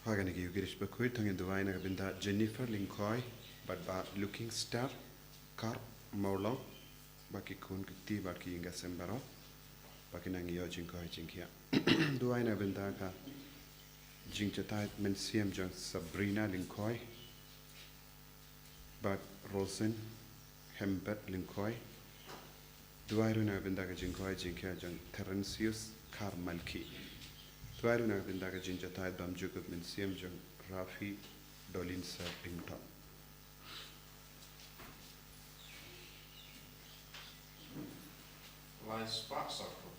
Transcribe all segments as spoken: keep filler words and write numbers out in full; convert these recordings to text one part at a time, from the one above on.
Ha kane ka Eucharist bakhuid, to ngin duwai na ka bynta Jennifer Lyngkhoi, bad Bah Looking Star, Kar Mawlong, bad ki khun ki kti bad ki ïing ki sem baroh, ba kin nang ïoh jingkoit jingkhiah. Duwai na ka bynta ka jingjahthait mynsiem jong Sabrina Lyngkhoi, bad Rosen Hembet Lyngkhoi. Duwai ruh na ka bynta ka jingkoit jingkhiah jong Therencius Kar Malki. Duwai ruh na ka bynta ka jingjahthait bymjukut mynsiem jong Rafi Dolinsa Ington. Lai spah sawphew.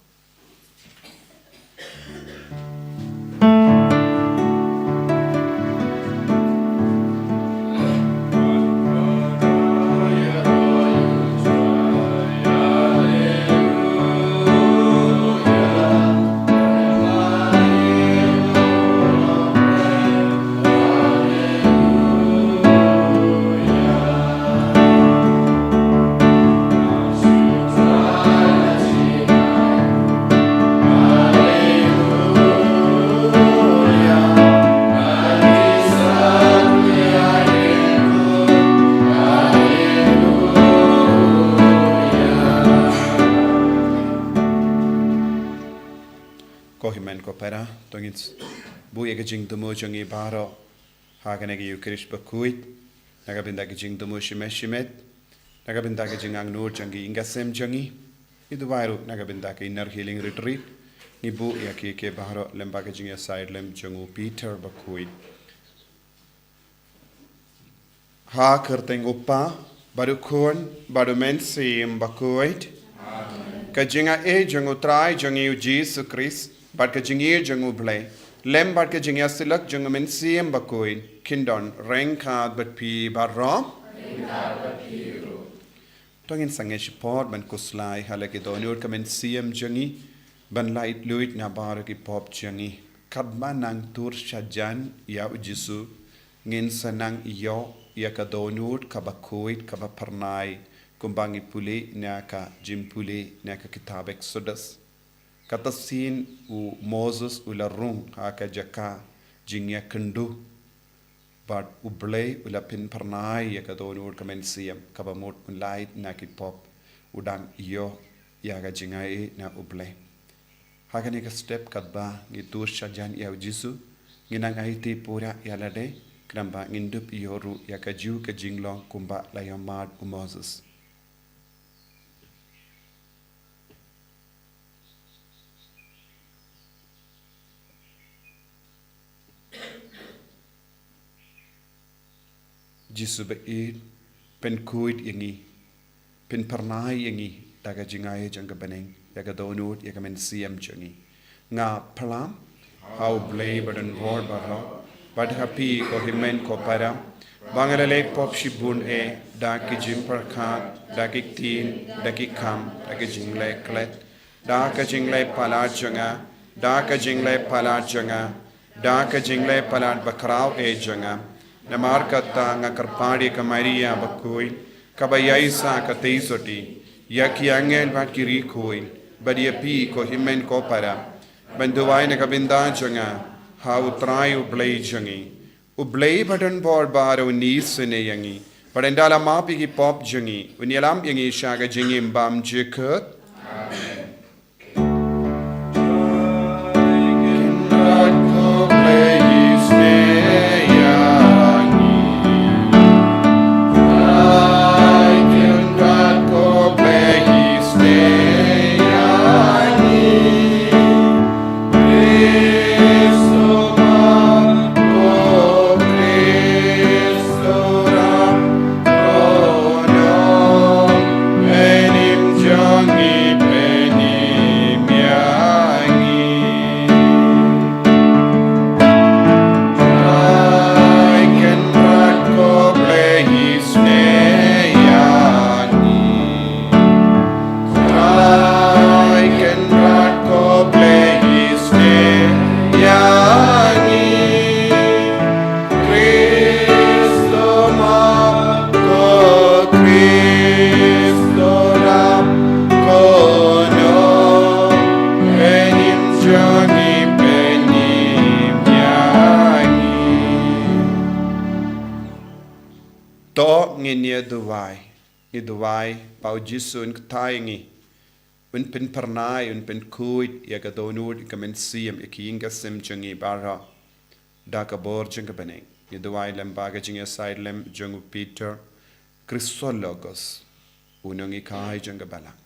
Ko hynmen ko para, to ngin s-, buh ïa ka jingthmu jong ngi baroh ha kane ka Eucharist bakhuid, na ka bynta ka jingthmu shimet shimet, na ka bynta ka jingangnud jong ki ïing ki sem jong ngi. Ngi duwai ruh na ka bynta ka Inner Healing Retreat. Ngi buh ïa ki, ki baroh lem bad ka jingïasaid lem jong u Peter bakhuid. Ha ka kyrteng u Kpa, bad u Khun, bad u Mynsiem Bakhuid. Amen. Ka jingaiei jong u Trai jong ngi u Jisu Khrist, bad ka jingïeit jong u Blei, lem bad ka jingïasyllok jong u Mynsiem Bakhuid, kin don ryngkat bad phi baroh. To ngin sangeh shaphang ban khuslai ha la ki dohnud ka mynsiem jong ngi, ban laitluid na baroh ki pop jong ngi. Katba nang tur shajan ïa u Jisu, ngin sa nang ïoh ïa ka dohnud kaba khuid kaba phyrnai, kumba ngi pule na ka jingpule na ka kitab Exodus. Kata sien u Moses u la rung ha ka jaka jingïakynduh, bad u Blei u la pynphyrnai ïa ka dohnud ka mynsiem, kaba mut un lait na ki pop, u dang ïoh ïa ka jingaiei na u Blei. Ha kane ka step katba ngi tur shajan ïa u Jisu, ngin nang aiti pura ïa lade, khnang ba ngin dup ïoh ruh ïa ka jong ka jinglong kumba la ïamad u Moses. Jisu ba ïeit, pynkhuid ïa ngi, pynphyrnai ïa ngi da ka jingaiei jong ka bneng, ïa ka dohnud, ïa ka mynsiem jong ngi. Nga phla ha u Blei badonbor baroh, bad ha phi ko hynmen ko para, ba nga la leh pop shibun eh, da ki jingpyrkhat, da ki ktien, da ki kam, da ki jingleh klet, da ka jingleh palat jong nga, da ka jingleh palat jong nga, da ka jingleh palat bakhraw eh jong nga. Namar kata nga kyrpad ïa ka Maria bakhuid, kaba ïaisah katei sotti, ïa ki angel bad ki riewkhuid, bad ïa phi ko hynmen ko para, ban duwai na ka bynta jong nga ha u Trai u Blei jong ngi. U Blei badonbor baroh un isynei ïa ngi, bad un da la map ïa ki pop jong ngi, un ïalam ïa ngi sha ka jingim bymjukut. Amen. Ngi duwai, ngi duwai ba u Jisu un kthai ngi, un pynpyrnai, un pynkhuid ïa ka dohnud ka mynsiem, ïa ki ïing ka sem jong ngi baroh da ka bor jong ka bneng. Ngi duwai lem ba ka jingïasaid lem jong u Peter Christologos, u nonghikai jong ka balang,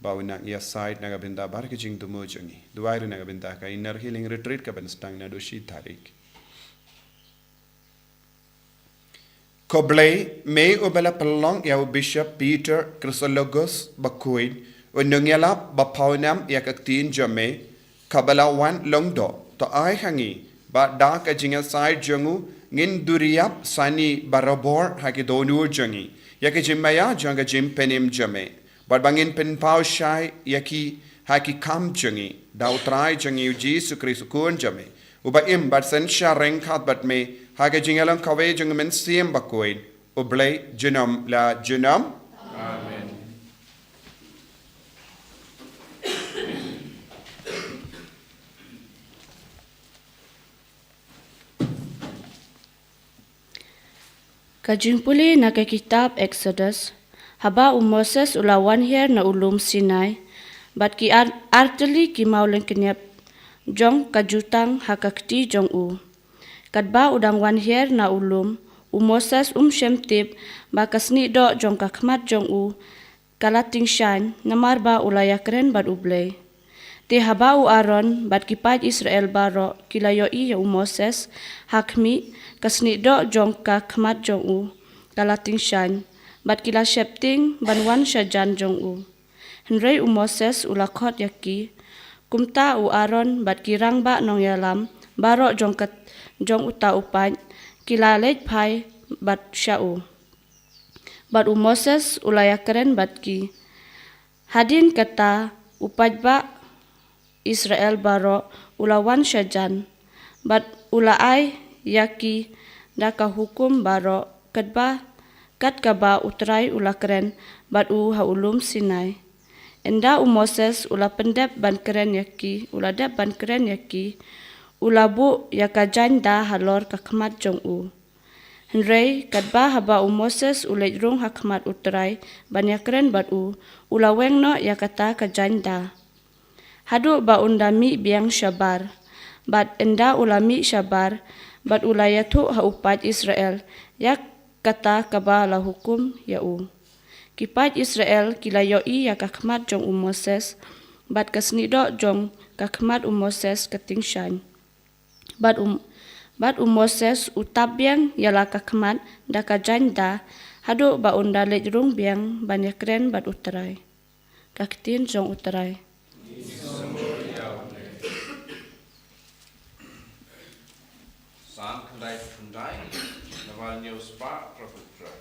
ba un nang ïasaid na ka bynta baroh ka jingthmu jong ngi. Duwai ruh na ka bynta ka Inner Healing Retreat ka ban sdang naduh shi tarik. Ko Blei, me uba la pynlong ïa u Bishop Peter Christologos bakhuid, u nongïalap ba pawnam ïa ka ktien jong me, kaba la wan long doh, to ai ha ngi ba da ka jingïasaid jong u ngin duriap sani barabor ha ki dohnud jong ngi ïa ka jingmaïa jong ka jingpynim jong me, bad ba ngin pynpaw shai ïa ki ha ki kam jong ngi, da u Trai jong ngi u Jisu Khrist u Khun jong me, uba im bad synshar ryngkat bad me ha ka jingïalong kawei jong u Mynsiem Bakhuid, U Blei junom la junom. Amen. Ka jingpule na ka kitab Exodus. Haba u Moses u la wan hiar na u lum Sinai, bad ki ar-, artylli ki mawlyngkniap jong ka jutang ha ka kti jong u. Katba u dang wan hiar na u lum, u Moses um shym tip ba ka snieh doh jong ka khmat jong u ka la tyngshaiñ, namar ba u la ïakren bad U Blei. Te haba u Aaron bad ki paid Israel baroh ki la ïohi ïa u Moses ha khmih, ka snieh doh jong ka khmat jong u ka la tyngshaiñ, bad ki la sheptieng ban wan sha jan jong u. Hynrei u Moses u la khot ïa ki. Kumta u Aaron bad ki rangbah nongïalam baroh jong ka, jong uta u paid ki la leit phai bad sha u. Bad u Moses u la ïakren bad ki. Hadien kata u paidbah Israel baroh u la wan sha jan, bad u la ai ïa ki da ka hukum baroh katba, kat kaba u Trai u la kren bad u ha u lum Sinai. Ynda u Moses u la pyndep ban kren ïa ki, u la dep ban kren ïa ki, u la buh ïa ka jaiñda halor ka khmat jong u. Hynrei katba haba u Moses u leit rung ha khmat u Trai ban ïakren bad u, u la weng noh ïa kata ka jaiñda, haduh ba un da mih biang shabar. Bad ynda u la mih shabar, bad u la ïathuh ha u paid Israel ïa kata kaba la hukum ïa u. Ki paid Israel ki la ïohi ïa ka khmat jong u Moses, bad ka snieh doh jong ka khmat u Moses ka tyngshaiñ. Bad u, bad u Moses u tap biang ïa la ka khmat da ka jaiñda, haduh ba un da leit rung biang ban ïakren bad u Trai. Ka ktien jong u Trai. Psalm khyndai phew khyndai, na ka bynta u Trai.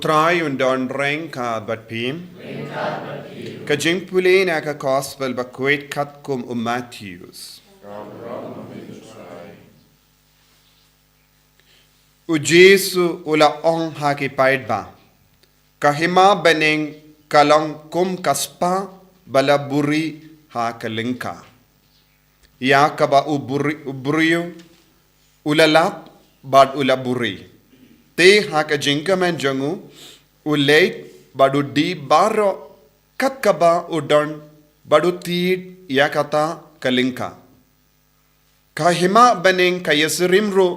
Trai un don ryngkat bad phi. Ka jingpule na ka gospel ba khuid katkum u Mathaios. U Jisu u la ong ha ki paidbah, ka hima bneng ka long kum ka spah ba la buri ha ka lyngkha. Ïa kaba u buri, u briew u la lap bad u la buri. Te ha ka jingkmen jong u, u leit bad u die baroh kat kaba u don bad u tied ïa kata ka lyngkha. Ka hima bneng ka ïasyriem ruh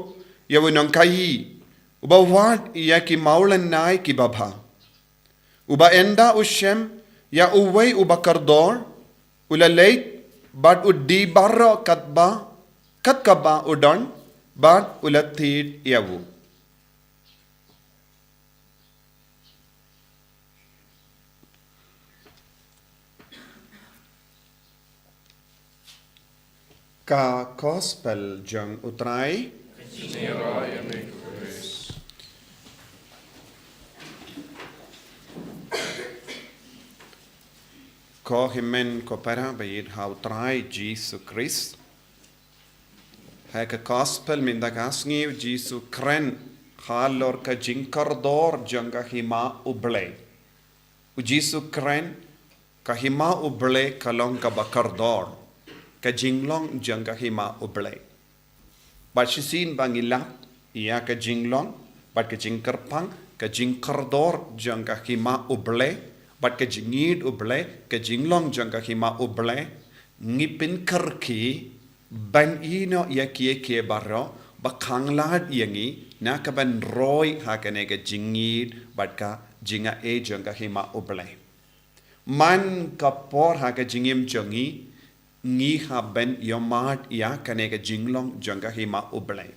ïa u nongkhaïi uba wad ïa ki mawlynnai kiba bha, uba ynda u shem ïa uwei uba kordor, u la leit bad u die baroh katba, kat kaba u don, bad u la tied ïa u. Ka gospel jong u Trai. Ko hynmen ko para ba ïeit ha u Trai Jisu Khrist. Ha ka gospel mynta ka sngi u Jisu kren halor ka jingkordor jong ka hima U Blei. U Jisu kren ka hima U Blei ka long kaba kordor, ka jinglong jong ka hima U Blei. Bad shisien ba ngi lap ïa ka jinglong bad ka jingkyrpang, ka jingkordor jong ka hima U Blei, bad ka jingïeid U Blei, ka jinglong jong ka hima U Blei, ngi pynkyrkhu ban ïehnoh ïa kiei kiei baroh ba khanglad ïa ngi na ka ban roi ha kane ka jingïeid bad ka jingaiei jong ka hima U Blei. Man ka por ha ka jingim jong ngi, ngi hap ban ïohmad ïa kane ka jinglong jong ka hima U Blei.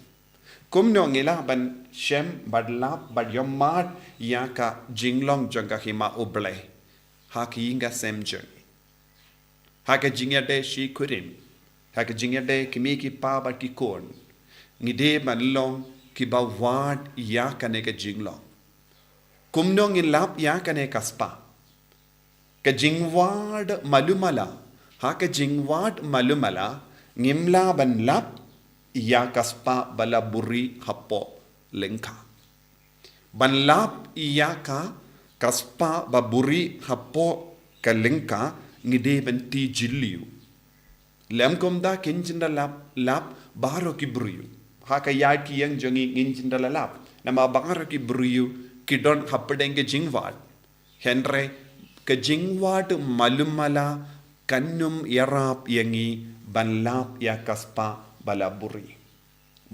Kumno ngi lah ban shem bad lap bad ïohmad ïa ka jinglong jong ka hima U Blei ha ki ïing ki sem jong ngi, ha ka jingïadei shi kurim, ha ka jingïadei kmie ki kpa bad ki khun, ngi dei ban long kiba wad ïa kane ka jinglong. Kumno ngin lap ïa kane ka spah? Ka jingwad malu mala, ha ka jingwad malu mala, ngim lah ban lap ïa ka spah ba la buri hapoh lyngkha. Ban lap ïa ka, ka spah ba buri hapoh ka lyngkha, ngi dei ban ti jylliew. Lym kumta ngin jin da lap, lap baroh ki briew. Ha ka ïaid ki ïeng jong ngi ngin jin da la lap. Namar baroh ki briew ki don hapdeng ka jingwad. Hynrei ka jingwad malu mala kan ym ïarap ïa ngi ban lap ïa ka spah ba la buri.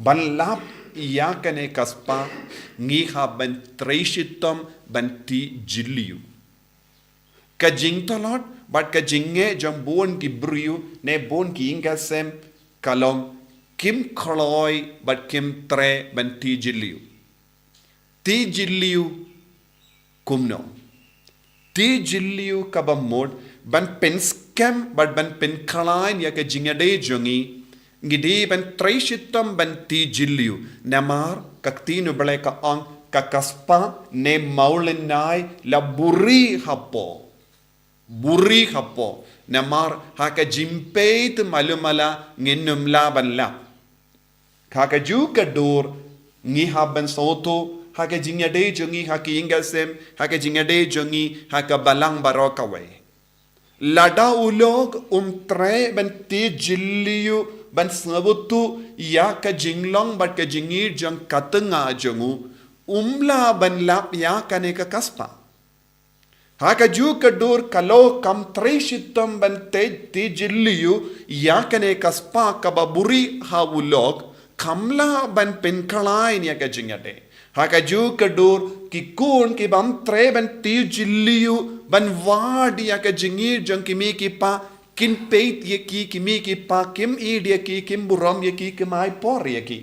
Ban lap ïa kane ka spah ngi hap ban trei shitom ban ti jylliew. Ka jingtlot bad ka jingeh jong bun ki briew ne bun ki ïing ki sem ka long kim kloi bad kim treh ban ti jylliew. Ti jylliew kumno? Ti jylliew kaba mut ban pynskhem bad ban pynkhlaiñ ïa ka jingïadei jong ngi, ngi dei ban trei shitom ban ti jylliew. Namar ka ktien U Blei ka ong ka, ka spah ne mawlynnai la buri hapoh. Buri hapoh. Namar ha ka jingpeit malu mala ngin ym lah ban lap. Ha kajuh ka dur ngi hap ban sngewthuh ha ka jingïadei jong ngi ha ki ïing ki sem, ha ka jingïadei jong ngi ha ka balang baroh kawei. Lada u lok um treh ban ti jylliew ban sngewthuh ïa ka jinglong bad ka jingïeid jong ka tnga jong u, um lah ban lap ïa kane ka, ka spah. Ha kajuh ka dur ka lok kam trei shitom ban ti, ti jylliew ïa kane ka spah kaba buri ha u lok, kam lah ban pynkhlaiñ ïa ka jingïadei. Ha kajuh ka dur ki khun ki bym treh ban ti jylliew ban wad ïa ka jingïeid jong ki kmie ki kpa, kin peit ïa ki, ki kmie ki kpa kim ïeid ïa ki, kim burom ïa ki, kim ai por ïa ki.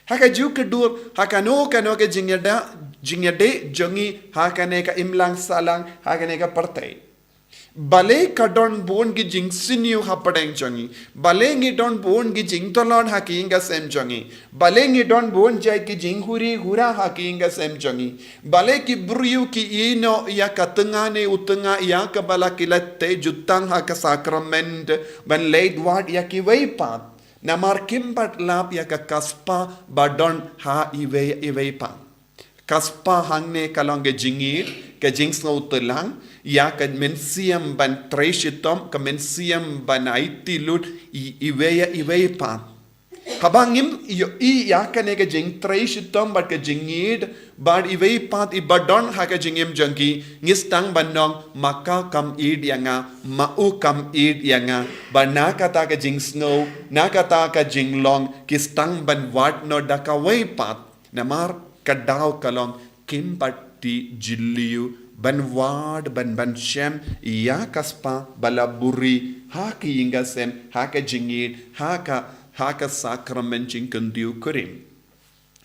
Ha kajuh ka dur, ha kano kano ka jingïada, jingïadei jong ngi, ha kane ka imlang sahlang, ha kane ka pyrthei. Balei ka don bun ki jingsniew hapdeng jong ngi. Balei ngi don bun ki jingtolon ha ki ïing ki sem jong ngi. Balei ngi don bun jait ki jinghuri hura ha ki ïing ki sem jong ngi. Balei ki briew ki ïehnoh ïa ka tnga ne u tnga ïa kaba la ki la teh jutang ha ka sakrament ban leit wad ïa kiwei pat. Namar kim pat lap ïa ka, ka spah ba don ha iwei iwei pat. Ka spah hangne ka long ka jingïeid, ka jingsngewthuh lang, ïa ka mynsiem ban trei shitom, ka mynsiem ban aiti lut, i, iwei ïa iwei pat. Haba ngim ïohi ïa kane ka jingtrei shitom bad ka jingïeid, bad iwei pat i ba don ha ka jingim jong ki, ngi sdang ban ong, ma ka kam ïeid ïa nga, ma u kam ïeid ïa nga, bad na kata ka jingsngew, na kata ka jinglong, ki sdang ban wad noh da kawei pat. Namar ka daw ka long kim pat tih jylliew ban wad ban, ban shem ïa ka spah ba la buhrieh ha ki ïing ki sem, ha ka jingïeid, ha ka, ha ka sakrament jingkyntiew kurim.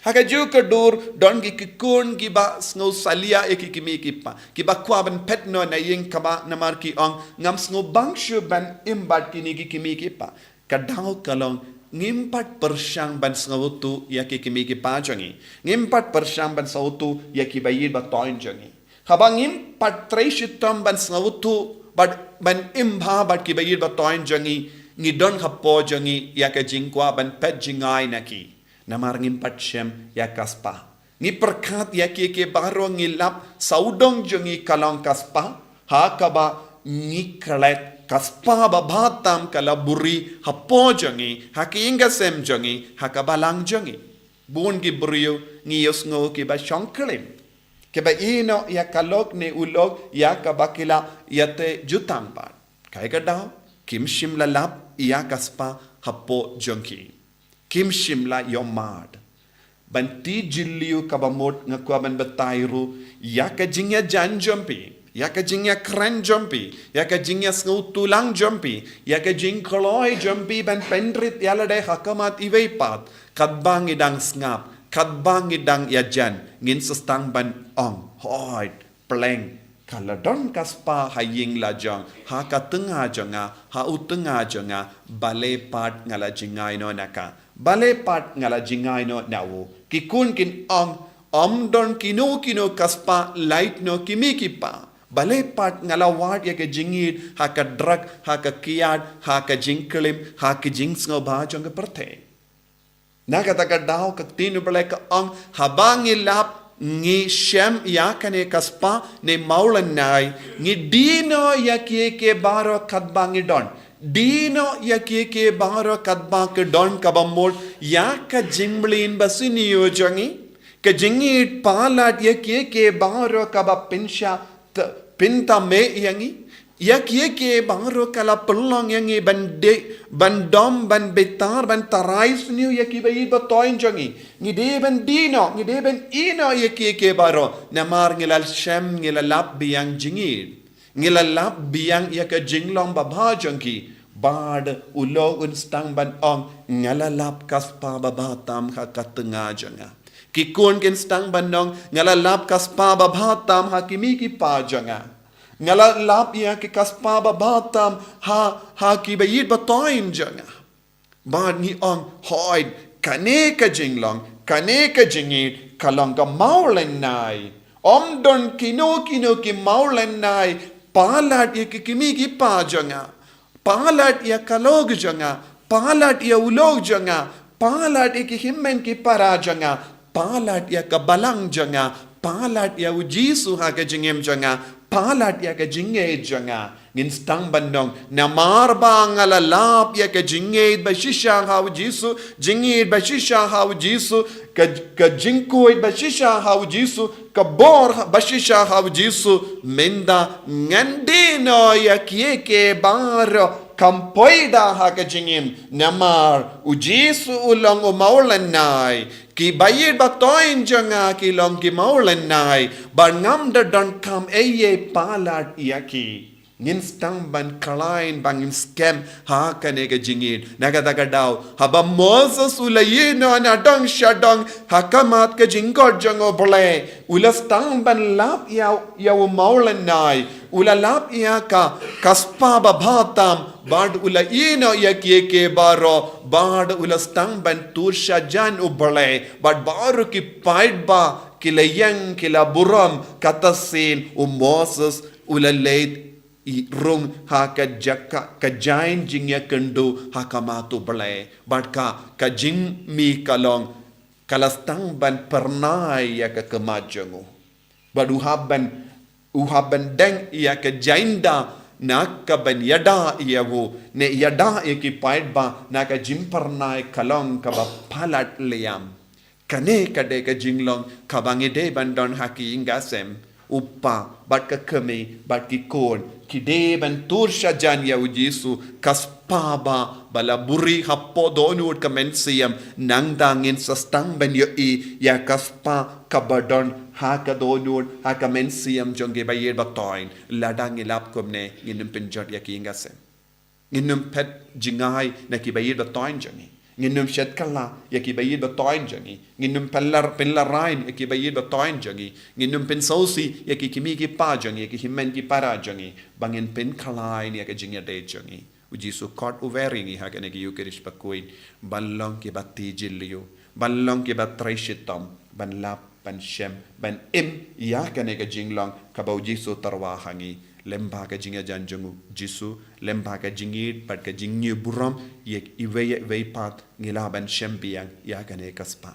Ha kajuh ka dur don ki, ki khun kiba sngew salia ïa ki kmie ki kpa, kiba kwah ban phet noh na ïing kaba, namar ki ong ngam sngewbang shuh ban im bad kine ki kmie ki kpa. Ka daw ka long ngim pat pyrshang ban sngewthuh ïa ki kmie ki kpa jong ngi. Ngim pat pyrshang ban sngewthuh ïa ki ba ïeid ba thoiñ jong ngi. Haba ngim pat trei shitom ban sngewthuh bad ban im bha bad ki ba ïeid ba thoiñ jong ngi, ngi don hapoh jong ngi ïa ka jingkwah ban phet jngai na ki. Namar ngim pat shem ïa ka spah. Ngi pyrkhat ïa kiei kiei baroh, ngi lap sawdong jong ngi ka long ka spah, ha kaba ngi klet ka spah ba bha tam ka la buhrieh hapoh jong ngi, ha ki ïing ki sem jong ngi, ha ka balang jong ngi. Bun ki briew ngi ïohsngew kiba shong klim, kiba ïehnoh ïa ka lok ne u lok ïa kaba ki la ïateh jutang pat. Kaei ka daw? Kim shym la lap ïa ka spah hapoh jong ki. Kim shym la ïohmad. Ban tih jylliew kaba mut nga kwah ban batai ruh ïa ka jingïajan jong phi, ïa ka jingïakren jong phi, ïa ka jingïasngewthuh lang jong phi, ïa ka jingkloi jong phi ban pynrit ïa lade ha khmat iwei pat. Katba ngi dang sngap, katba ngi dang ïajan, ngin sa sdang ban ong, hooid, pleng, ka la don ka spah ha ïing la jong, ha ka tnga jong nga, ha u tnga jong nga, balei pat nga la jngai noh na ka, balei pat nga la jngai noh na u. Ki khun kin ong, ym don kino kino ka spah, lait noh ki kmie ki kpa. Balei pat nga la wad ïa ka jingïeid ha ka drug, ha ka kiad, ha ka jingklim, ha ka jingsngewbha jong ka pyrthei. Na kata ka daw ka ktien U Blei ka ong, haba ngi lap, ngi shem ïa kane ka spah ne mawlynnai, ngi die noh ïa kiei kiei baroh katba ngi don. Die noh ïa kiei kiei baroh katba ki don kaba mut ïa ka jingmlien basniew jong ngi. Ka jingïeid palat ïa kiei kiei baroh kaba pynshah, te, pynta meh ïa ngi. Ïa kiei kiei baroh ka la pynlong ïa ngi ban dei, ban dom, ban bitar, ban tharai sniew ïa ki ba ïeid ba thoiñ jong ngi. Ngi dei ban die noh, ngi dei ban ïehnoh ïa kiei kiei baroh. Namar ngi la shem, ngi la lap biang jingïeid. Ngi la lap biang ïa ka jinglong babha jong ki. Bad u lok un sdang ban ong, nga la lap ka spah babha tam ha ka tnga jong nga. Ki khun kin sdang ban ong, nga la lap ka spah babha tam ha ki kmie ki kpa jong nga. Nga la lap ïa ki ka spah babha tam ha, ha ki ba ïeid ba thoiñ jong nga. Bad ngi ong, hooid, kane ka jinglong, kane ka jingïeid, ka long ka mawlynnai. Ym don kino kino ki mawlynnai, palat ïa ki kmie ki kpa jong nga. Palat ïa ka lok jong nga, palat ïa u lok jong nga, palat ïa ki hynmen ki para jong nga, palat ïa ka balang jong nga, palat ïa u Jisu ha ka jingim jong nga, palat ïa ka jingïeid jong nga. Ngin sdang ban ong, namar ba nga la lap ïa ka jingïeid ba shisha ha u Jisu, jingïeid ba shisha ha u Jisu, ka, ka jingkhuid ba shisha ha u Jisu, ka bor ba shisha ha u Jisu, mynta ngan die noh ïa kiei kiei baroh kam poi da ha ka jingim, namar u Jisu u long u mawlynnai, ki ba ïeid ba thoiñ jong nga ki long ki mawlynnai, bad ngam da donkam ei ei palat ïa ki. Ngin sdang ban khlaiñ ba ngin skhem ha kane ka jingïeit. Na kata ka daw, haba Moses u la ïehnoh na dong sha dong ha khmat ka jingkhot jong U Blei, u la sdang ban lap ïa, ïa u mawlynnai, u la lap ïa ka, ka spah babha tam, bad u la ïehnoh ïa kiei kiei baroh, bad u la sdang ban tur sha jan U Blei, bad baroh ki paidbah ki la ïeng, ki la burom. Kata sien u Moses u la leit i rung ha ka jaka, ka jaiñ jingïakynduh ha khmat U Blei. Bad ka, ka jingmih ka long, ka la sdang ban pyrnai ïa ka khmat jong u. Bad u hap ban, u hap ban deng ïa ka jaiñ da na ka ban ïada ïa u, ne ïada ïa ki paidbah na ka jingpyrnai ka long kaba palat liam. Kane ka dei ka jinglong kaba ngi dei ban don ha ki ïing ki sem. U kpa bad ka kmie bad ki khun ki dei ban tur sha jan ïa U Jisu, ka spah ba, ba la buhrieh hapoh dohnud ka mynsiem. Nangta ngin sa sdang ban ïohi ïa ka spah kaba don ha ka dohnud, ha ka mynsiem jong ki ba ïeit ba thoiñ. Lada ngi lap kumne, ngin ym pynjot ïa ki ïing ki sem. Ngin ym phet jngai na ki ba ïeit ba thoiñ jong ngi. Ngin ym shet kylla ïa ki ba ïeit ba thoiñ jong ngi. Ngin ym pynlar, pynlaraiñ ïa ki ba ïeit ba thoiñ jong ngi. Ngin ym pynsngewsih ïa ki kmie ki kpa jong ngi, ïa ki hynmen ki para jong ngi, ba ngin pynkhlaiñ ïa ka jingïadei jong ngi. U Jisu khot, u wer ïa ngi ha kane ka Ïukharist bakhuid ban long ki ba tih jylliew, ban long ki ba trei shitom, ban lap, ban shem, ban im ïa kane ka jinglong kaba U Jisu u tyrwa ha ngi. Lem bad ka jingïajan jong U Jisu, lem bad ka jingïeit bad ka jingïaburom ïa iwei ïa iwei pat, ngi lah ban shem biang ïa kane ka spah.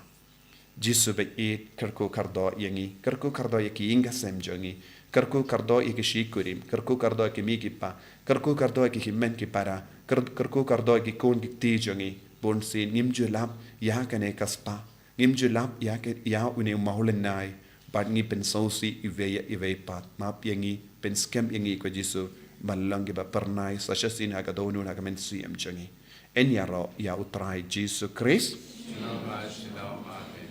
Jisu ba ïeit, kyrkhu kyrdoh ïa ngi, kyrkhu kyrdoh ïa ki ïing ki sem jong ngi, kyrkhu kyrdoh ïa ki shikurim, kyrkhu kyrdoh ïa ki kmie ki kpa, kyrkhu kyrdoh ïa ki hynmen ki para, kyr-, kyrkhu kyrdoh ïa ki khun ki kti jong ngi. Bunsien ngim ju lap ïa kane ka spah. Ngim ju lap ïa ka, ïa une u mawlynnai, bad ngi pynsngewsih iwei ïa iwei pat. Map ïa ngi, pynskhem ïa ngi ko Jisu, ban long ki ba pyrnai sa shisien ha ka dohnud ha ka mynsiem jong ngi. Yn ïaroh ïa U Trai Jisu Khrist. Shalom, shalom, amen.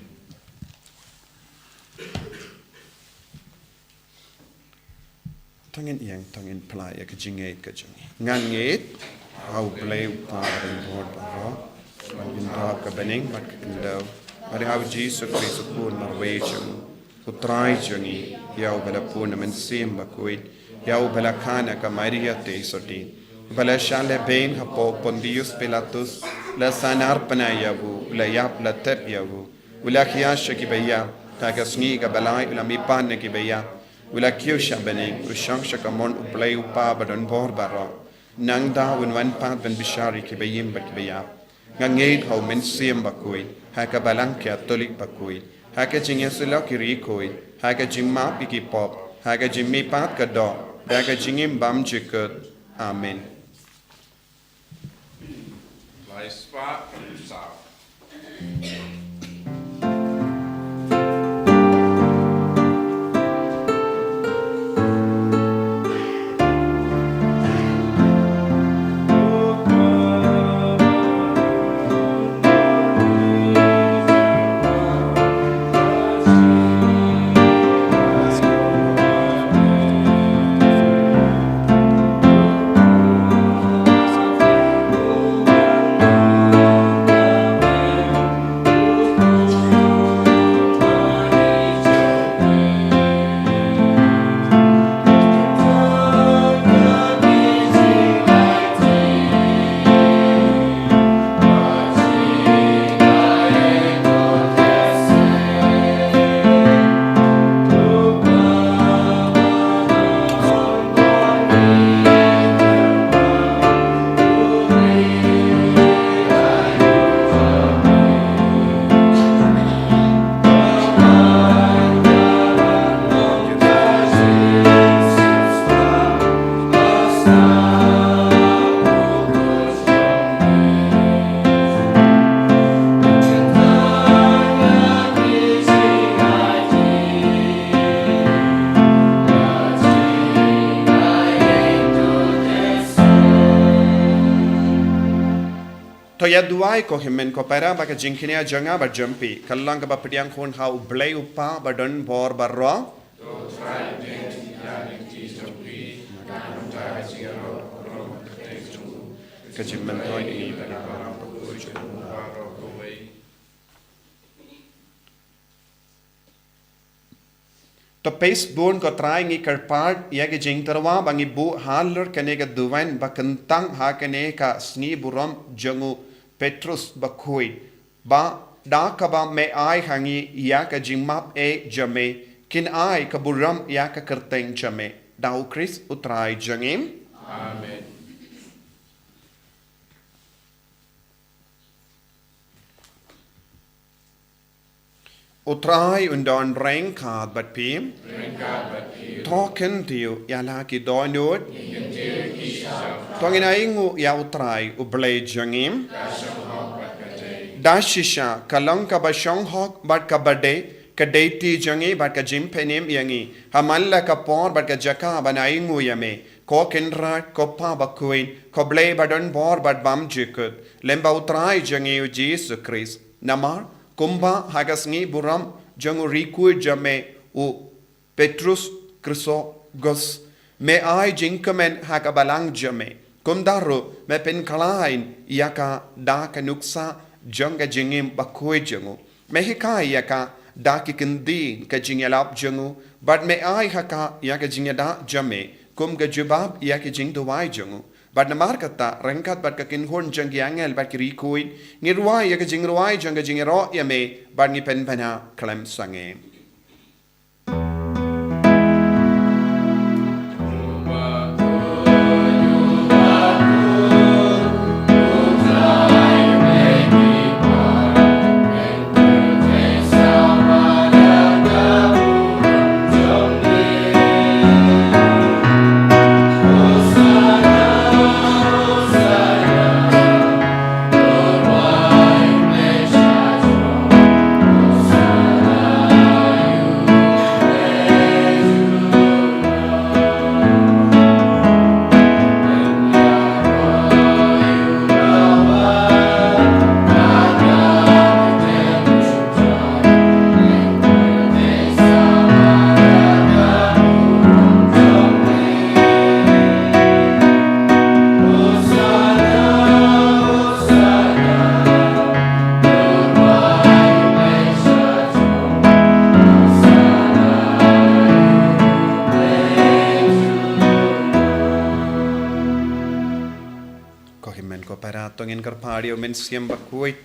To ngin ïeng, to ngin phla ïa ka jingngeit ka jong ngi. Ngan ngeit ha U Blei U Kpa badonbor baroh, U Trai uba ha bneng bad ha ka khyndew, bad ha U Jisu Khrist U Khun marwei jong U Trai jong ngi, ïa uba la pun na Mynsiem Bakhuid, ïa uba la kha na ka Maria Theisotti, uba la shah lehbeiñ hapoh Pontius Pilatus, la sahnarphna ïa u, u la ïap, la thep ïa u, u la khiah sha ki ba ïap, ha ka sngi kaba lai u la mihpat na ki ba ïap, u la kiew sha bneng, u shong sha kamon U Blei U Kpa badonbor baroh. Nangta un wan pat ban bishar ïa ki ba im bad ki ba ïap. Nga ngeit ha U Mynsiem Bakhuid, ha ka Balang Katholik bakhuid, ha ka jingïasyllok ki riewkhuid, ha ka jingmap ïa ki pop, ha ka jingmihpat ka doh, ha ka jingim bymjukut. Amen. Lai spah saw. To ïa duwai ko hynmen ko para ba ka jingkñia jong nga bad jong phi kan long kaba pdiang khun ha U Blei U Kpa badonbor baroh. Ka jingmyntoi ïa ngi bad ïa baroh bakhuid jong u baroh kawei. To peit bun ko Trai, ngi kyrpad ïa ka jingtyrwa ba ngi buh halor kane ka duwan ba kyntang ha kane ka sngi burom jong u Petrus bakhuid, ba da kaba me ai ha ngi ïa ka jingmap eh jong me, kin ai ka burom ïa ka kyrteng jong me. Da u Khrist u Trai jong ngi. Amen. U Trai un don ryngkat bad phi. Ryngkat bad phi. To kyntiew ïa la ki dohnud. Ngi kyntiew ki shong. To ngin ainguh ïa u Trai u Blei jong ngi. Ka shong hok bad ka dei. Da shisha ka long kaba shong hok bad kaba dei, ka dei ti jong ngi bad ka jingpynim ïa ngi ha man la ka por bad ka jaka ban ainguh ïa me, ko Kynrad, ko Pa bakhuid, ko Blei ba don bor bad bymjukut, lem bad u Trai jong ngi u Jisu Khrist. Namar kumba ha ka sngi burom jong u riew khuid jong me u Petrus Chrysogonos, me ai jingkmen ha ka balang jong me, kumta ruh me pynkhlaiñ ïa ka da ka nuksa jong ka jingim bakhuid jong u. Me hikai ïa ka da ki kyntien ka jingïalap jong u, bad me ai ha ka ïa ka jingïada jong me kum ka jubab ïa ki jingduwai jong u. Bad namar kata, ryngkat bad ka kynhun jong ki angel bad ki riew khuid, ngi rwai ïa ka jingrwai jong ka jingïaroh ïa me, bad ngi pynbna khlem sangeh. Ko hynmen ko para, to ngin kyrpad ïa u Mynsiem Bakhuid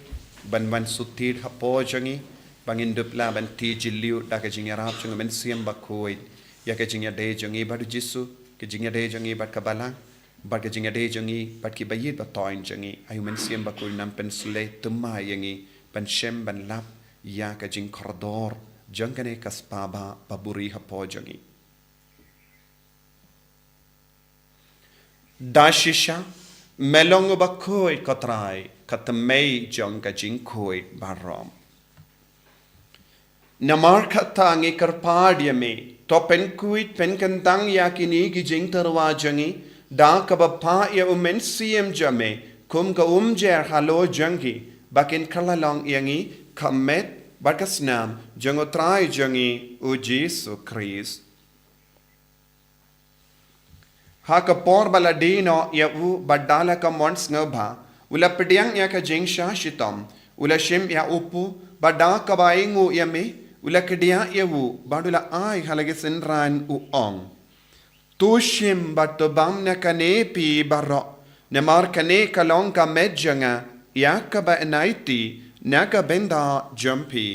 ban wan sutit hapoh jong ngi, ba ngin dup lah ban tih jylliew da ka jingïarap jong u Mynsiem Bakhuid ïa ka jingïadei jong ngi bad u Jisu, ka jingïadei jong ngi bad ka balang, bad ka jingïadei jong ngi bad ki baieit bathoiñ jong ngi. Ai u Mynsiem Bakhuid un nang pynshlei thymmai ïa ngi ban shem ban lap ïa ka jingkordor jong kane ka spah bah ba buhrieh hapoh jong ngi. Da shisha me long u bakhuid, ko Trai, ka thymmei jong ka jingkhuid baroh. Namar kata ngi kyrpad ïa me, to pynkhuid pynkyntang ïa kine ki jingtyrwa jong ngi da kaba phah ïa u Mynsiem jong me kum ka umjer halor jong ngi, ba kin kylla long ïa ngi ka met bad ka snam jong u Trai jong ngi u Jisu Khrist. Ha ka por ba la die noh ïa u bad da la ka mon sngewbha, u la pdiang ïa ka jingshah shitom, u la shim ïa u pu, bad da kaba ainguh ïa me, u la kdiah ïa u bad u la ai ha la ki synran, u ong: To shim bad to bam na kane phi baroh, namar kane ka long ka met jong nga ïa kaba yn aiti na ka bynta jong phi.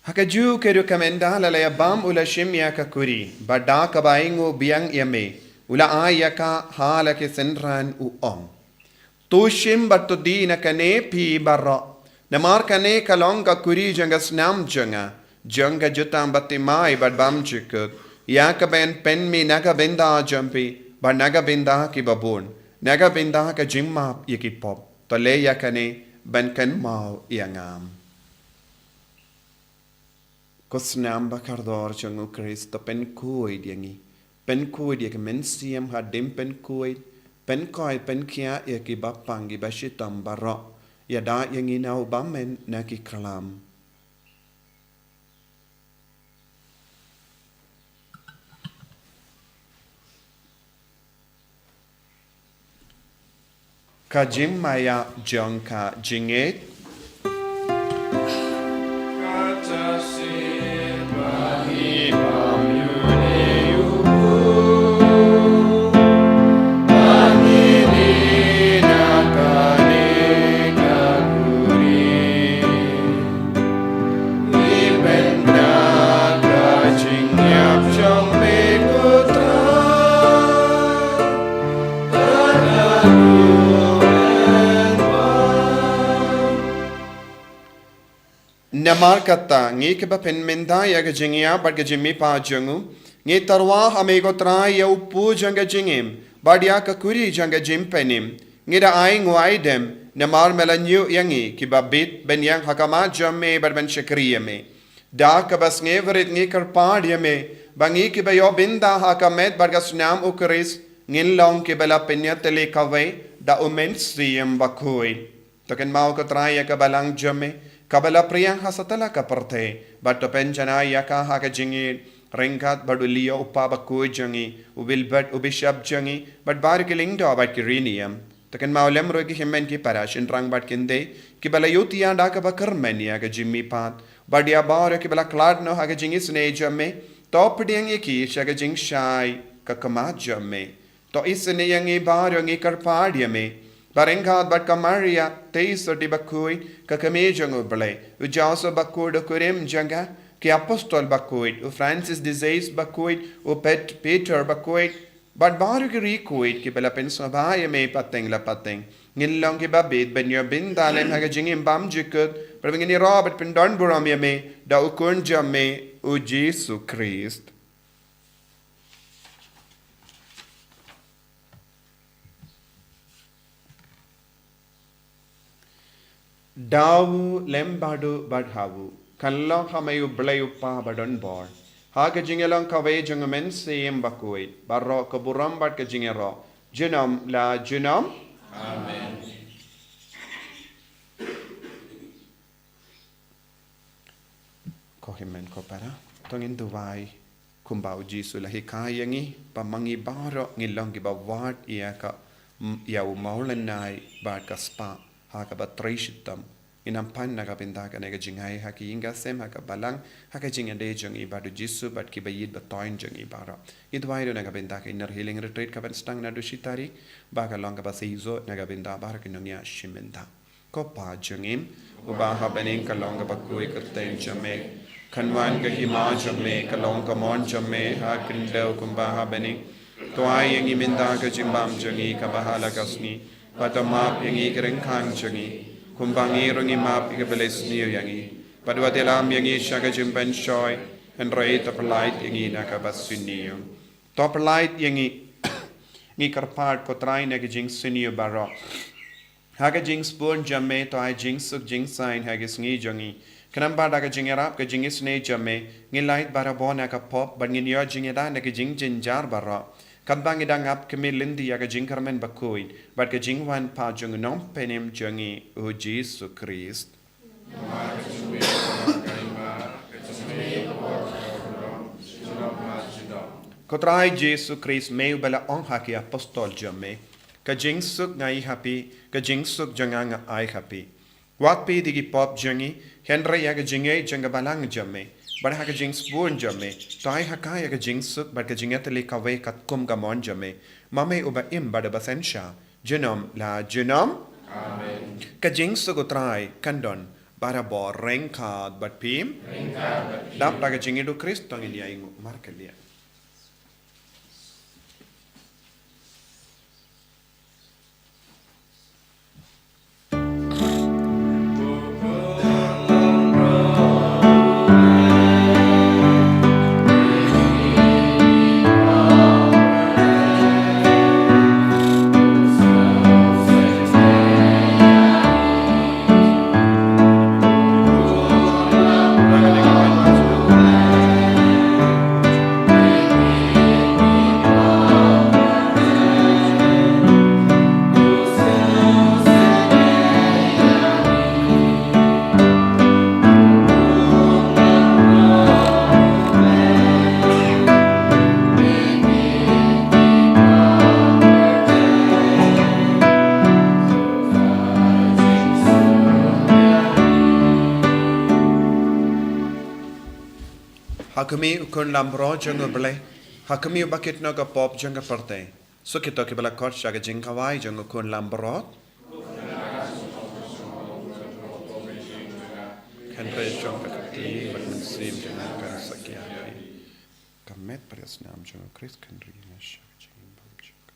Ha kajuh ka rukom ynda la ïa bam, u la shim ïa ka kuri, bad da kaba ainguh biang ïa me, u la ai ïa ka ha la ki synran, u ong: To shim bad to die na kane phi baroh, namar kane ka long ka kuri jong ka snam jong nga, jong ka jutang bathymmai bad bymjukut, ïa kaba yn pynmih na ka bynta jong phi bad na ka bynta kiba bun, na ka bynta ka jingmap ïa ki pop. To leh ïa kane ban kynmaw ïa nga. Ko snam ba kordor jong u Khrist, to pynkhuid ïa ngi. Pynkhuid ïa ka mynsiem hadien pynkhuid, Pynkhiah, pynkhiah ïa ki bapang, ki bashitom baroh. Ïada ïa ngi na u bymman na ki khlam. Ka jingmaïa jong ka jingngeit. Namar kata, ngi kiba pynmynta ïa ka jingïap bad ka jingmihpat jong u, ngi tyrwa ha me ko Trai ïa u kpu jong ka jingim, bad ïa ka kuri jong ka jingpynim. Ngi da ai nguai dem, namar me la ñiuh ïa ngi kiba bit ban ïeng ha khmat jong me bad ban shakri ïa me. Da kaba sngewrit ngi kyrpad ïa me, ba ngi kiba ïoh bynta ha ka met bad ka snam u Khrist, ngin long kiba la pynïatylli kawei da u Mynsiem Bakhuid. To kynmaw ko Trai ïa ka balang jong me, kaba la phriang ha satlak ka pyrthei, bad to pynjanai ïa ka ha ka jingïeit, ryngkat bad u Leo u kpa bakhuid jong ngi, u Wilbert u bishop jong ngi, bad baroh ki lyngdoh bad ki riewniam. To kynmaw lem ruh ïa ki hynmen ki para shynrang bad ki khyndai, kiba la ïohthiah da kaba kyrmen ïa ka jingmihpat, bad ïa baroh kiba la khlad noh ha ka jingisynei jong me, to pdiang ïa ki sha ka jingshai ka khmat jong me. To isynei ïa ngi baroh ngi kyrpad ïa me. Ba ryngkat bad ka Maria, tei sotti bakhuid, ka kmie jong u Blei, u Joseph bakhuid u kurim jong ka, ki apostol bakhuid, u Francis de Sales bakhuid, u Pet-, Peter bakhuid, bad baroh ki riewkhuid kiba la pynsngewbha ïa me pateng la pateng. Ngin long kiba bit ban ïoh bynta lem ha ka jingim bymjukut, bad ba ngin ïaroh bad pyndonburom ïa me, da u Khun jong me, u Jisu Khrist. Da u lem bad u bad ha u, kan long ha me u Blei u Kpa badonbor, ha ka jingïalong kawei jong u Mynsiem Bakhuid, baroh ka burom bad ka jingïaroh, junom la junom. Amen. Ko hynmen ko para, to ngin duwai kumba u Jisu u la hikai ïa ngi, ba ma ngi baroh ngin long kiba wad ïa ka, m-, ïa u mawlynnai bad ka spah ha kaba trei shitom. Ngin ym pan na ka bynta kane ka jingai ha ka ïing ka sem, ha ka balang, ha ka jingïadei jong ngi bad u Jisu bad kiba ïeit ba thoiñ jong ngi baroh. Ngi duwai ruh na ka bynta ka Inner Healing Retreat kaban sdang naduh shi tarik, ba kan long kaba seisoh na ka bynta baroh ki nongïaid shi mynta. Ko Pa jong ngi, uba ha bneng, ka long ka bakhuid ka kyrteng jong me. Kan wan ka hima jong me, ka long ka mon jong me ha khyndew kumba ha bneng. To ai ïa ngi mynta ka jingbam jong ngi kaba ha la ka sngi. Bad to map ïa ngi ki ryngkang jong ngi, kumba ngi ruh ngi map ïa kiba leh sniew ïa ngi. Bad wat ïalam ïa ngi sha ka jingpynshoi, hynrei to pyllait ïa ngi na kaba sniew. To pyllait ïa ngi. Ngi kyrpad ko Trai na ki jingsniew baroh. Ha ka jingsbun jong me to ai jingsuk jingsaiñ ha ki sngi jong ngi. Khnang ba da ka jingïarap ka jingisynei jong me, ngin lait barabor na ka pop bad ngin ïoh jingïada na ki jingjynjar baroh. Katba ngi dang ap khmih lynti ïa ka jingkyrmen bakhuid bad ka jingwan pat jong u Nongpynim jong ngi u Jisu Khrist. Ko Trai Jisu Khrist, me uba la ong ha ki apostol jong me, ka jingsuk nga ai ha phi, ka jingsuk jong nga nga ai ha phi. Wat peit ïa ki pop jong ngi, hynrei ïa ka jingngeit jong ka balang jong me. Bad ha ka jingsbun jong me, to ai ha ka ïa ka jingsuk bad ka jingïatylli kawei katkum ka mon jong me. Ma me uba im bad uba synshar, junom la junom. Amen. Ka jingsuk u Trai kan don barabor ryngkat bad phi. Ryngkat bad phi. Dap da ka jingïeit u Khrist to ngin ïa ainguh markylliang. Ha khmih u Khun Lambrot jong U Blei, ha khmih uba kit noh ka pop jong ka pyrthei. Suk kito kiba la khot sha ka jingkhawai jong u Khun Lambrot. Kynrei jong ka kti bad mynsiem jong nga kan sakia ïa phi. Ka met bad ka snam jong u Khrist kynrei ïa nga sha ka jingim bymjukut.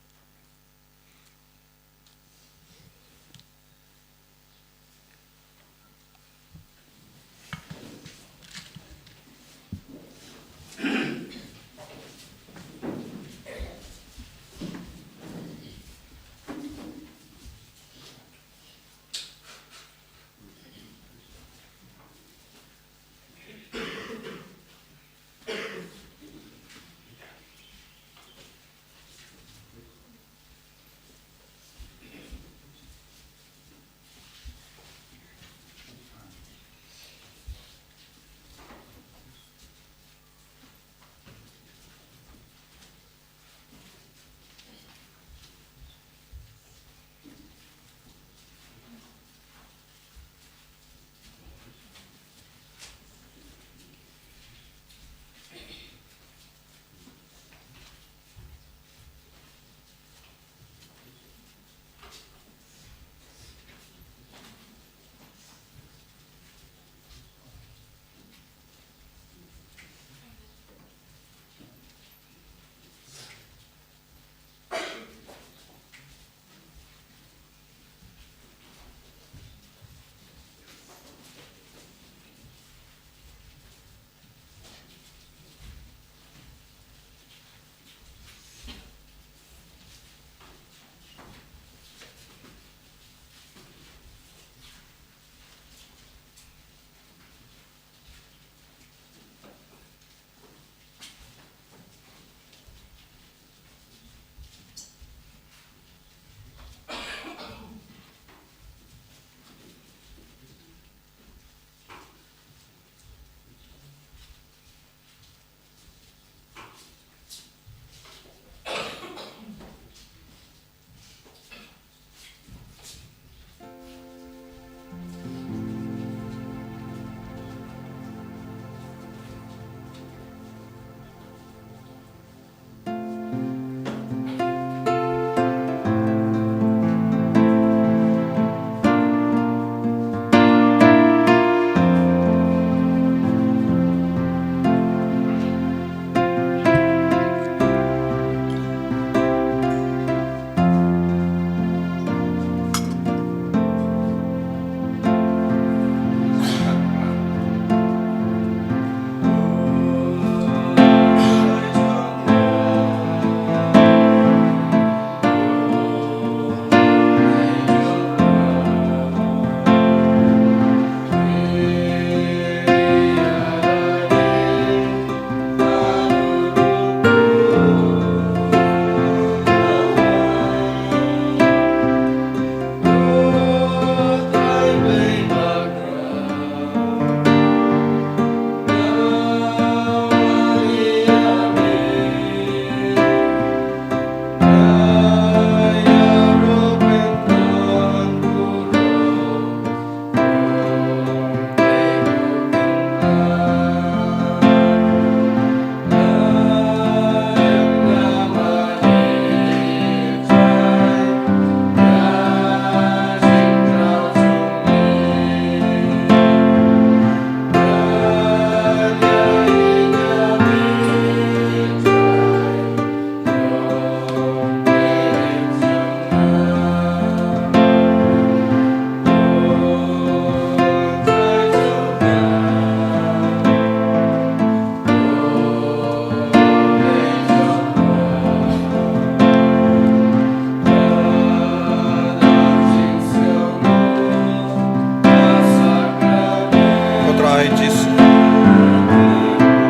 Ko Trai Jisu,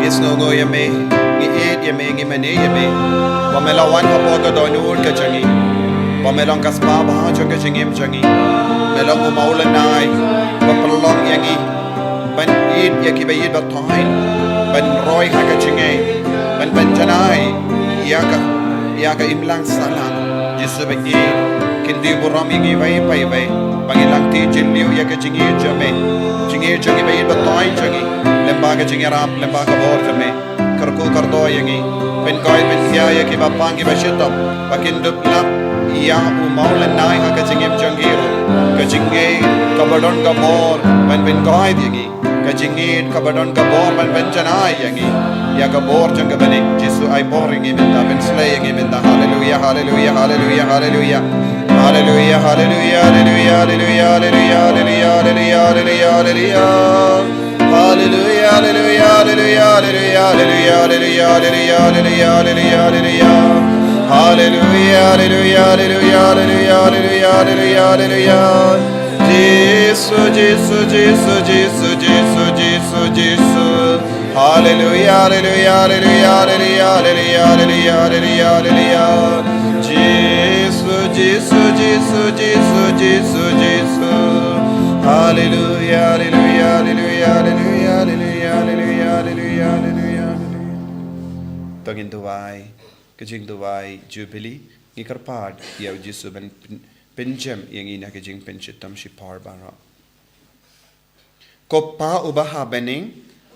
ngi sngewnguh ïa me, ngi ïeit ïa me, ngi mane ïa me. Ba me la wan hapoh ka dohnud ka jong ngi. Ba me long ka spah bha jong ka jingim jong ngi. Me long u mawlynnai ba pynlong ïa ngi ban ïeit ïa kiba ïeit ba thaiñ, ban roi ha ka jingngeit, ban, ban janai ïa ka, ïa ka imlang sahlang. Jisu ba ïeit, kyndiw burom ïa ngi iwei pa iwei, ba ngin nang tih jylliew ïa ka jingïeit jong me, jingïeit jong ngi ba ïeit ba thaiñ jong ngi. Lyngba ka jingïarap, lyngba ka bor jong me. Kyrkhu kyrdoh ïa ngi. Pynkoit pynkhiah ïa kiba pang kiba shitom, ba kin dup lap ïa u mawlynnai ha ka jingim jong ki ruh. Ka jingngeit kaba don ka bor ban pynkoit ïa ngi. Ka jingngeit kaba don ka bor ban pynjanai ïa ngi. Ïa ka bor jong ka bneng, Jisu ai bor ïa ngi mynta, pynslei ïa ngi mynta. Haleluia, haleluia, haleluia, haleluia. Haleluia, haleluia, haleluia, haleluia, haleluia, haleluia, haleluia, haleluia, haleluia. Haleluia, haleluia, haleluia, haleluia, haleluia, haleluia, haleluia, haleluia. Haleluia, haleluia, haleluia, haleluia, haleluia, haleluia, haleluia. Jisu, Jisu, Jisu, Jisu, Jisu, Jisu, Jisu. Haleluia, haleluia, haleluia, haleluia, haleluia, haleluia, haleluia, haleluia. Jisu, Jisu, Jisu, Jisu, Jisu, Jisu. Haleluia, haleluia, haleluia, haleluia, haleluia, haleluia, haleluia, haleluia, haleluia. To ngin duwai, ka jingduwai Jubili, ngi kyrpad ïa u Jisu ban pyn-, pynjem ïa ngi na ka jingpynshitom shipor baroh. Ko Pa uba ha bneng,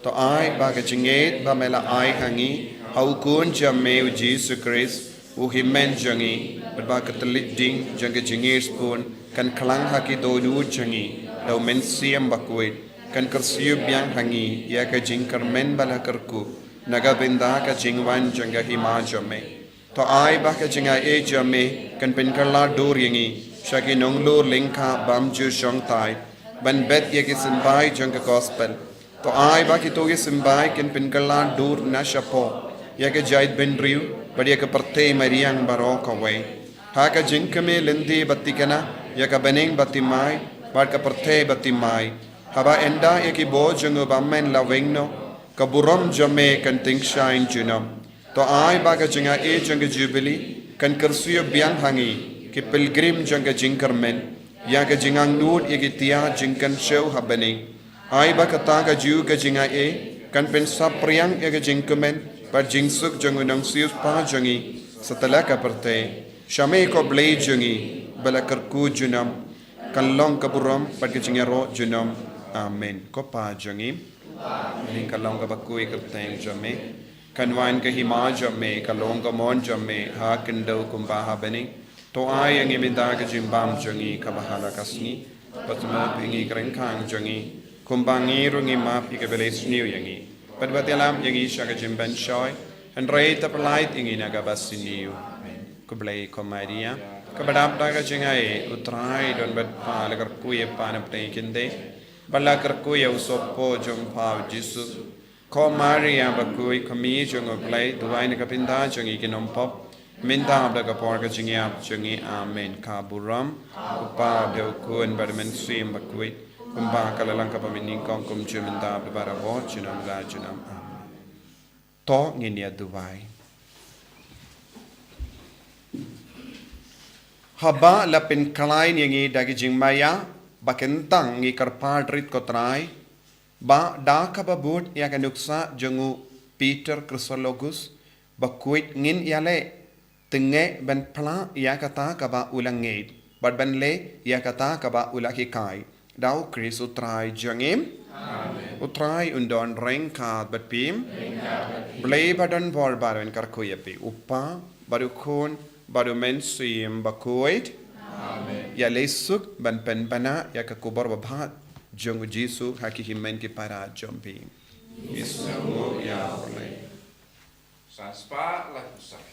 to ai ba ka jingngeit ba me la ai ha ngi ha u Khun jong me u Jisu Khrist, u hynmen jong ngi, bad ba ka tlot ding jong ka jingngeit sbun kan khlang ha ki dohnud jong ngi da u Mynsiem Bakhuid, kan kyrsiew biang ha ngi ïa ka jingkyrmen ba la kyrkhu na ka bynta ka jingwan jong ka hima jong me. To ai ba ka jingaiei jong me kan pynkylla dur ïa ngi sha ki nonglor lyngkha bym ju shongthait ban bet ïa ki symbai jong ka gospel. To ai ba kito ki symbai kin pynkylla dur na shapoh ïa ka jaitbynriew bad ïa ka pyrthei mariang baroh kawei, ha ka jingkmen lynti ba thikna ïa ka bneng ba thymmai bad ka pyrthei ba thymmai, haba ynda ïa ki bor jong u bymman la weng noh, ka burom jong me kan tyngshaiñ junom. To ai ba ka jingaiei jong ka Jubili kan kyrsiew biang ha ngi ki pilgrim jong ka jingkyrmen ïa ka jingangnud ïa ki tiar jingkynshew ha bneng. Ai ba kata kajuh ka jingaiei kan pynsaphriang ïa ka jingkmen bad jingsuk jong u nongsiewspah jong ngi satlak ka pyrthei. Sha me ko Blei jong ngi ba la kyrkhu junom, kan long ka burom bad ka jingïaroh junom. Amen. Ko Pa jong ngi, ha bneng, kan long kaba khuid ka kyrteng jong me. Kan wan ka hima jong me, kan long ka mon jong me ha khyndew kumba ha bneng. To ai ïa ngi mynta ka jingbam jong ngi kaba ha la ka sngi. Bad to map ïa ngi ki ryngkang jong ngi, kumba ngi ruh ngi map ïa kiba la isniew ïa ngi. Bad wat ïalam ïa ngi sha ka jingpynshoi, hynrei to pyllait ïa ngi na kaba sniew. Amen. Khublei ko Maria, kaba dap da ka jingaiei, u Trai u don bad pha, la kyrkhu ïa pha na pdeng ki khyndai, bad la kyrkhu ïa u sohpop jong pha u Jisu. Ko Maria bakhuid, ko Kmie jong u Blei, duwai na ka bynta jong ngi ki nongpop, mynta bad ha ka por ka jingïap jong ngi. Amen. Ka burom u Pa bad u Khun bad u Mynsiem Bakhuid, kumba ka la long kaba mynnyngkong, kumjuh mynta bad barabor, junom la junom. Amen. To ngin ïa duwai. Haba la pynkhlaiñ ïa ngi da ki jingmaïa ba kyntang, ngi kyrpad rit ko Trai, ba da kaba bud ïa ka nuksa jong u Peter Chrysologus bakhuid, ngin ïaleh tyngeh ban phla ïa kata kaba u la ngeit, bad ban leh ïa kata kaba u la hikai. Da u Khrist u Trai jong ngi. Amen. U Trai un don ryngkat bad phi. Ryngkat bad phi. Blei ba don bor bad un kyrkhu ïa phi, u Pa bad u Khun bad u Mynsiem Bakhuid. Amen. Ïaleh suk ban pynbna ïa ka khubor babha jong u Jisu ha ki hynmen ki para jong phi. Ngi sngewnguh ïa U Blei. Sa spah laiphew san.